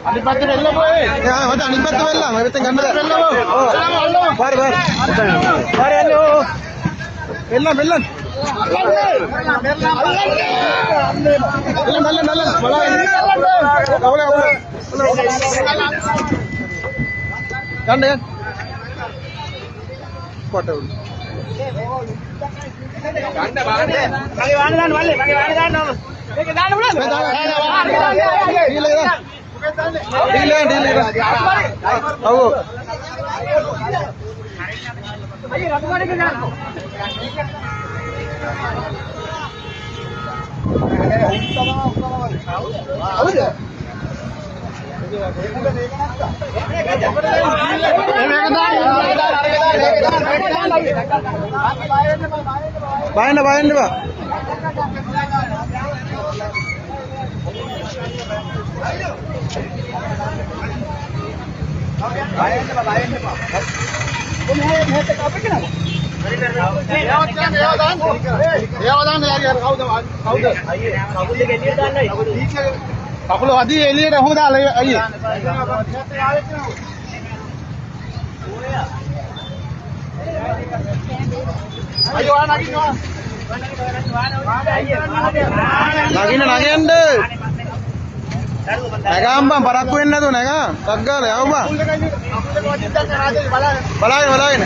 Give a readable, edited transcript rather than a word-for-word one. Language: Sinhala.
අනිත් පැත්තට එල්ලමු ඒ. ආ මට අනිත් පැත්ත වෙල්ලා මම පැත්තෙන් ගන්න බෑ. එල්ලමු. ඔව්. පාරේ පාරේ. පාරේ යන්නේ ඔව් ඔව්. එල්ලන් එල්ලන්. එල්ලන් එල්ලන් එල්ලන් බලාගෙන. කවල කවල. ගන්න ගන්න. කොට උඩ. ගන්න බාන්නේ. මගේ වාහනේ දාන්න මල්ලේ. මගේ වාහනේ දාන්න ඕන. මේක දාන්න පුළුවන්ද? මේ දාන්න. ඩීල් එක දාන්න. ඩීල් එක ඩීල් එක. ඔව්. අයියේ රතු කාඩ් එක ගන්න. හවුද? බයන්න බයන්න බා. කකුල වදී එළියට ඔහොම දාලා අයියේ. අයියෝ ආ නගින්න. නගින්න නගින්න. නැගාම් බං පරක්කු වෙන්නේ නැතුව නැගාම්. ටක් ගාලා යව බං. බලාගෙන බලාගෙන.